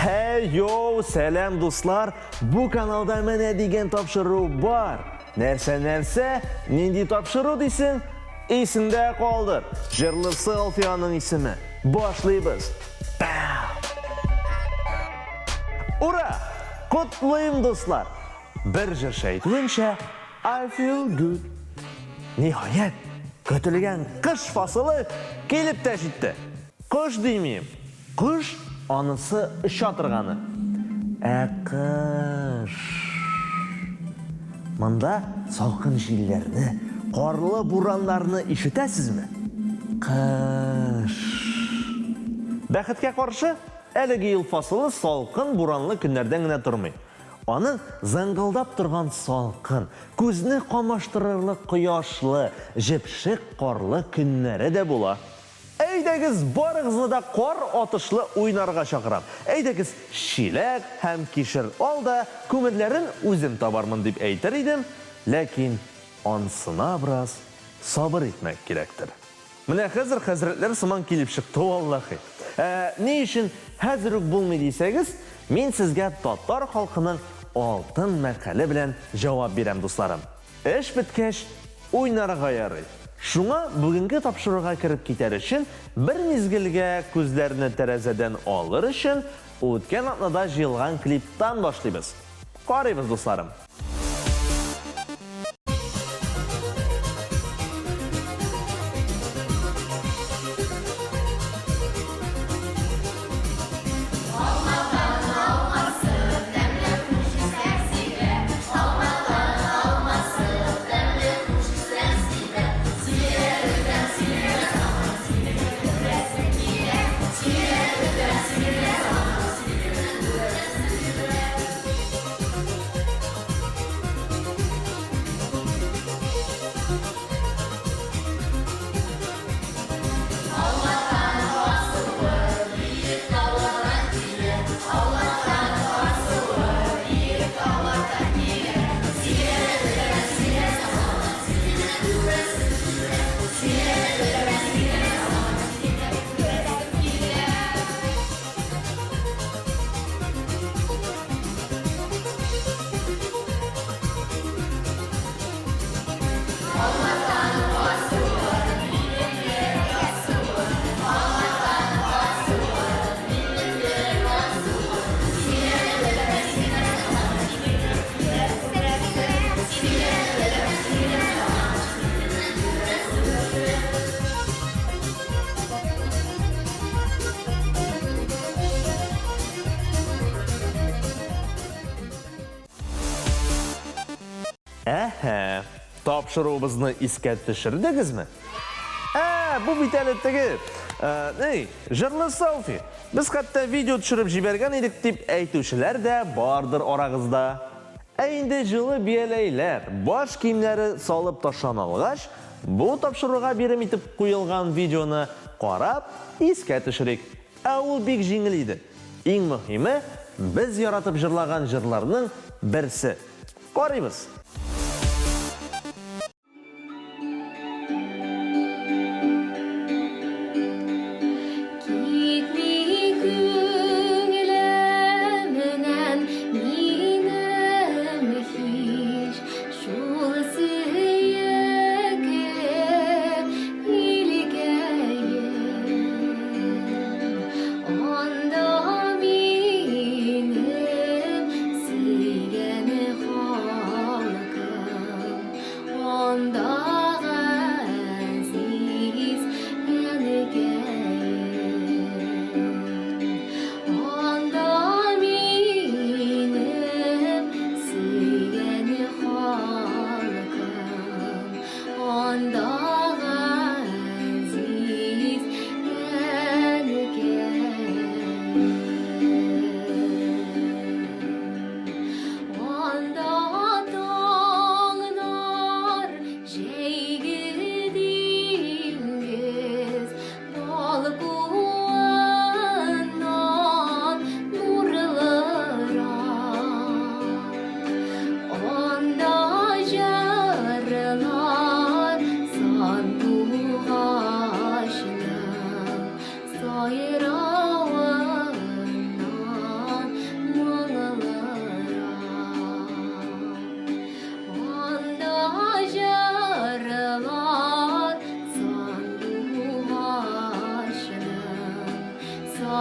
Һәй, йоу, сәлам, дуслар! Бу каналда менә дигән тапшыру бар. Нәрсә, нәрсә? Нинди тапшыру дисең? Исеңдә калдыр. Җырлы селфи аның исеме. Башлыйбыз. Пау! Ура! Котлыйм, дуслар! Бер җырчы әйтүенчә, I feel good. Ниһаять, көтелгән кыш фасылы килеп тә җитте. Кош димим, кош анысы оча торганы. Ә кыш. Монда салкын җилләрне, карлы бураннарны ишетәсезме? Кыш. Бәхеткә каршы, әлеге ел фасылы салкын буранлы көннәрдән генә тормый. Аның зыңгылдап торган салкын, күзне камаштырырлык кояшлы, җепшек карлы көннәре дә була. Әйдәгез, барыгызны да кар атышлы уйнарга чакырам. Әйдәгез, чиләк һәм кишер ал да, күмерләрен үзем табармын, дип әйтер идем, ләкин ансына бераз сабыр итмәк кирәктер. Менә хәзер хәзрәтләр сыман килеп чыкты, валлахи. Ә ни өчен хәзер үк булмый дисәгез, мин сезгә татар халкының алтын мәкале белән җавап бирәм, дусларым. Эш беткәч, уйнарга ярый. Шуңа бүгенге тапшыруга кереп китәр өчен, бер мизгелгә күзләрне тәрәзәдән алыр өчен, үткән атнада җыелган клиптан башлыйбыз. Карыйбыз, дусларым. Әһә, тапшыруыбызны искә төшердегезме? Ә, бу бит әле теге, ни, җырлы селфи. Без хәтта видео төшереп җибәргән идек дип әйтүчеләр дә бардыр арагызда. Ә инде җылы бияләйләр, баш киемнәре салып ташланалгач, бу тапшыруга бирем итеп куелган видеоны карап, искә төшерик. Ә ул бик җиңел иде. Иң мөһиме, без яратып җырлаган җырларның берсе. Карыйбыз! Китми күңелемнән минем һич шул сөекле илкәем. Анда минем сөйгән халкым.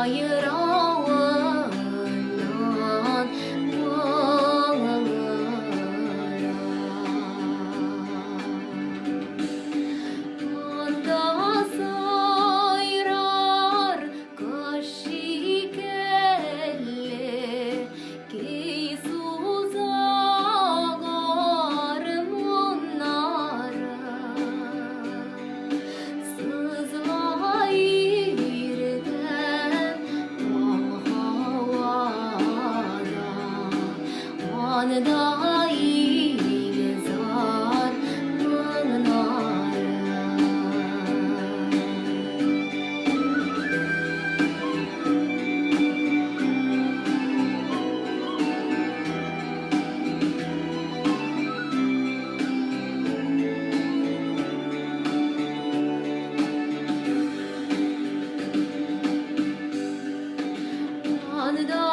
Сайравыннан моңлырак. Анда сайрар кош шикелле, Көй суза гармуннары. Сызлай ирдән таң һавада, Анда илзар моңнары. Анда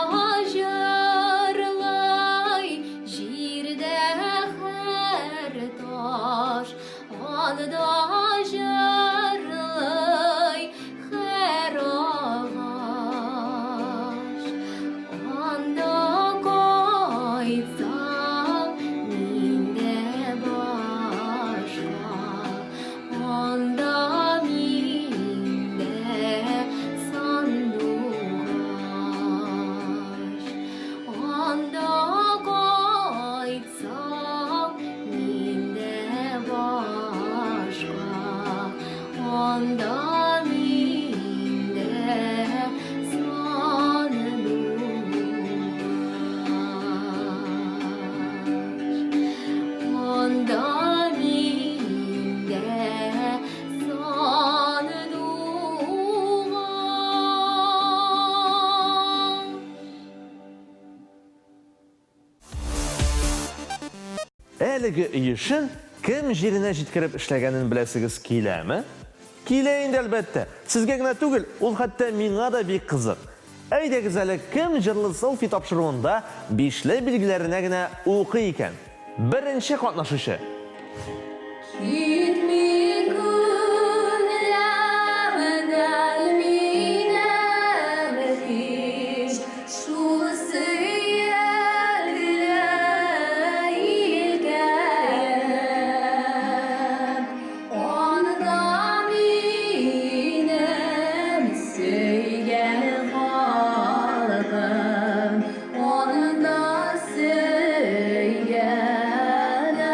җырлый җирдә һәр таш, Анда җырлый һәр агач. Анда кайтсам, мин дә башка, Анда мин дә сандугач. Анда кайтсам, мин дә башка, Анда мин дә сандугач. Анда мин дә сандугач. Әлеге өй эшен кем җиренә җиткереп эшләгәнен беләсегез киләме? Килә инде, әлбәттә. Сезгә генә түгел, ул хәтта миңа да бик кызык. Әйдәгез әле, кем җырлы селфи тапшыруында бишле билгеләренә генә укый икән? Беренче катнашучы. Китми күңлемнән минем һич шул сөекле илкәем. Анда минем сөйгән халкым, Анда сөйгән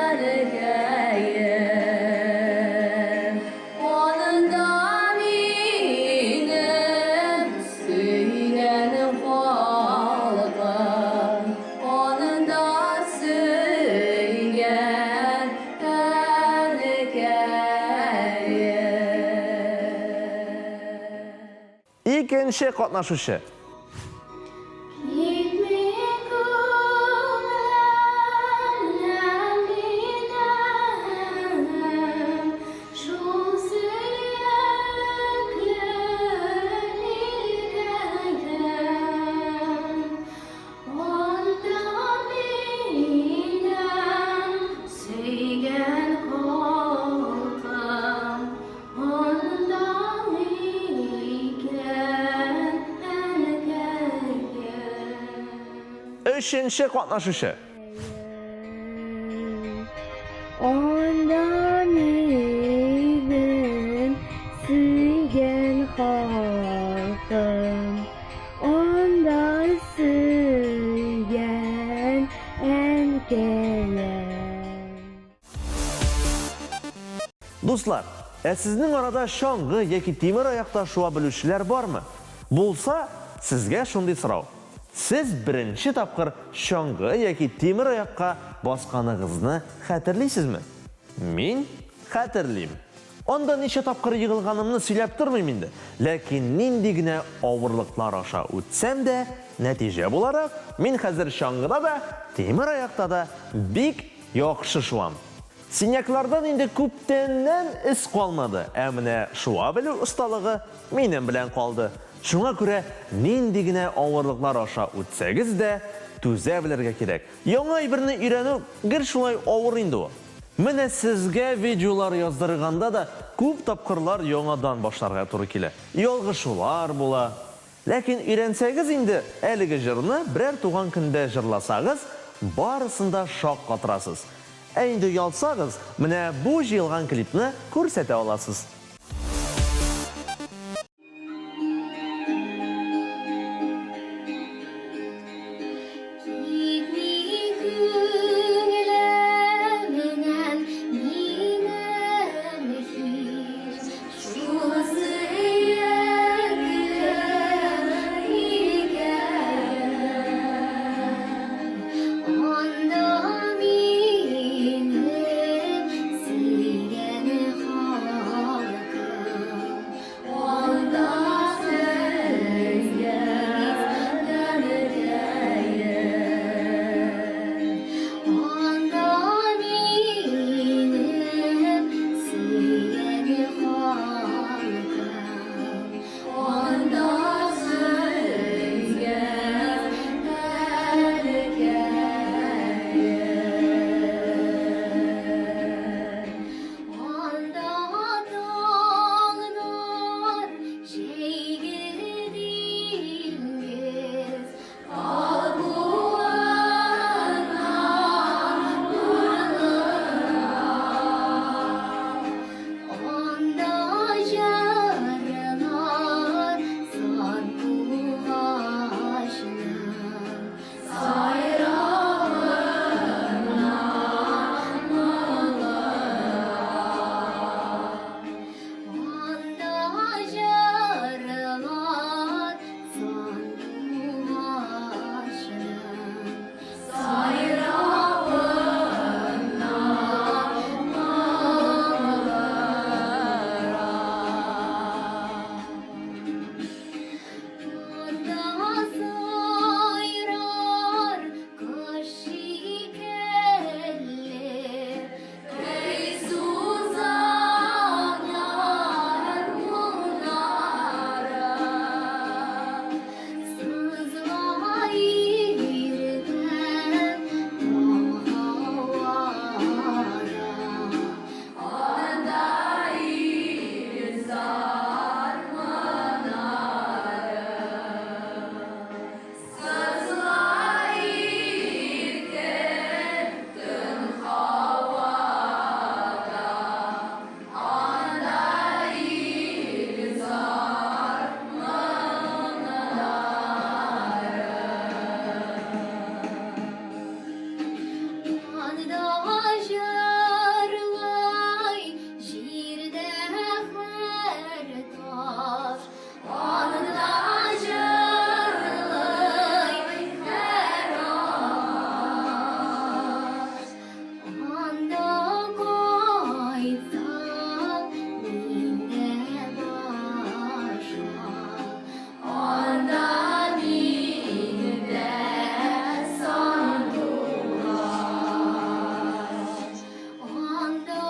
әнкәем. Анда минем сөйгән халкым, Анда сөйгән әнкәем. Икенче катнашучы. Китми күңлемнән минем шул сөекле илкәем. Анда минем сөйгән халкым, Анда микән әнкәем? Өченче катнашучы. Анда минем сөйгән халкым, Анда сөйгән әнкәем. Дуслар, ә сезнең арада чаңгы яки тимер аякта шуа белүчеләр бармы? Булса, сезгә шундый сорау. Сез беренче тапкыр чаңгы яки тимер аякка басканыгызны хәтерлисезме? Мин хәтерлим. Анда ничә тапкыр егылганымны сөйләп тормыйм инде. Ләкин нинди генә авырлыклар аша үтсәм дә, нәтиҗә буларак, мин хәзер чаңгыда да, тимер аякта да бик яхшы шуам. Синяклардан инде күптәннән эз калмады, ә менә шуа белү осталыгы минем белән калды. Шуңа күрә нинди генә авырлыклар аша үтсәгез дә, түзә белергә кирәк. Яңа әйберне өйрәнү гел шулай авыр инде ул. Менә сезгә видеолар яздырганда да күп тапкырлар яңадан башларга туры килә. Ялгышулар була. Ләкин өйрәнсәгез инде әлеге җырны берәр туган көндә җырласагыз, барысын да шаккатырасыз. Ә инде оялсагыз, менә бу җыелган клипны күрсәтә аласыз. Китми күңелемнән минем һич Шул сөеклем илкәем. Анда минем сөйгән халкым. Анда сезгә әнкәем. Анда минем сөйгән халкым. Анда сезгә әнкәем. Анда таңнар, җәйге диңгез, калкуыннан нурлырак. Анда җырлар сандугачның сайравыннан моңлырак. Анда җырлар сандугачның сайравыннан моңлырак. Анда сайрар кош шикелле, көй сузаннар моңнары. Сызла иртән таң һавада. Анда Илзар манары. Сызла иркен тын һавада. Анда Илзар манары. Анда җырлый җирдә һәр таш, Анда җырлый һәр агач. Анда кайтсам мин дә башка, Анда мин дә сандугач. Анда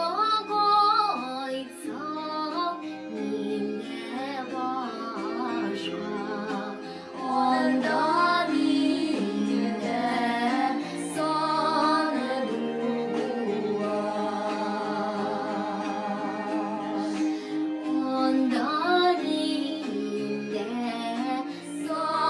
кайтсам мин дә башка, Анда мин дә сандугач. Анда мин дә сандугач.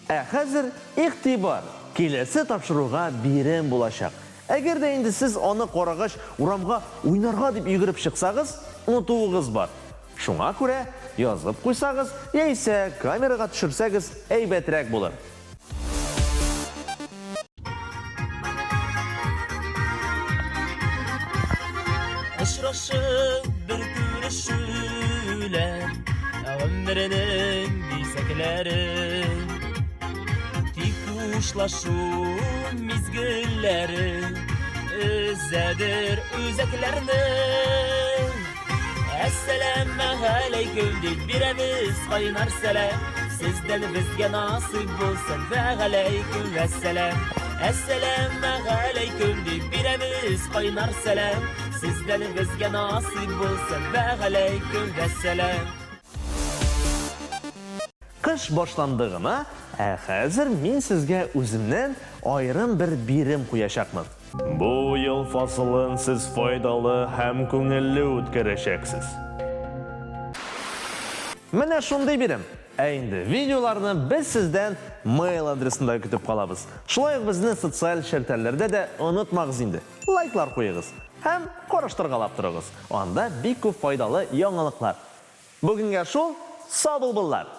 Ә хәзер игътибар! Киләсе тапшыруга бирем булачак. Әгәр дә инде сез аны карагач урамга уйнарга дип йөгереп чыксагыз, онытуыгыз бар. Шуңа күрә язып куйсагыз, яисә камерага төшерсәгез әйбәтрәк булыр. Очрашып бер күрешүләр Гомернең бизәкләре. Тик хушлашу мизгелләре Өзәдер үзәкләрне. Әссәләмәгаләйкүм дип бирәбез кайнар сәлам. Сездән безгә насыйп булсын вәгаләйкүм вәссәлам. Әссәләмәгаләйкүм дип бирәбез кайнар сәлам. Сездән безгә насыйп булсын вәгаләйкүм вәссәлам. Кыш башланды гына, ә хәзер мин сезгә үземнән аерым бер бирем куячакмын. Бу ел фасылын сез файдалы һәм күңелле үткәрәчәксез. Менә шундый бирем. Ә инде видеоларны без сездән mail адресында көтеп калабыз. Шулай ук безне социаль челтәрләрдә дә онытмагыз инде. Лайклар куегыз һәм караштыргалап торыгыз. Анда бик күп файдалы яңалыклар. Бүгенгә шул, сау булбыллар!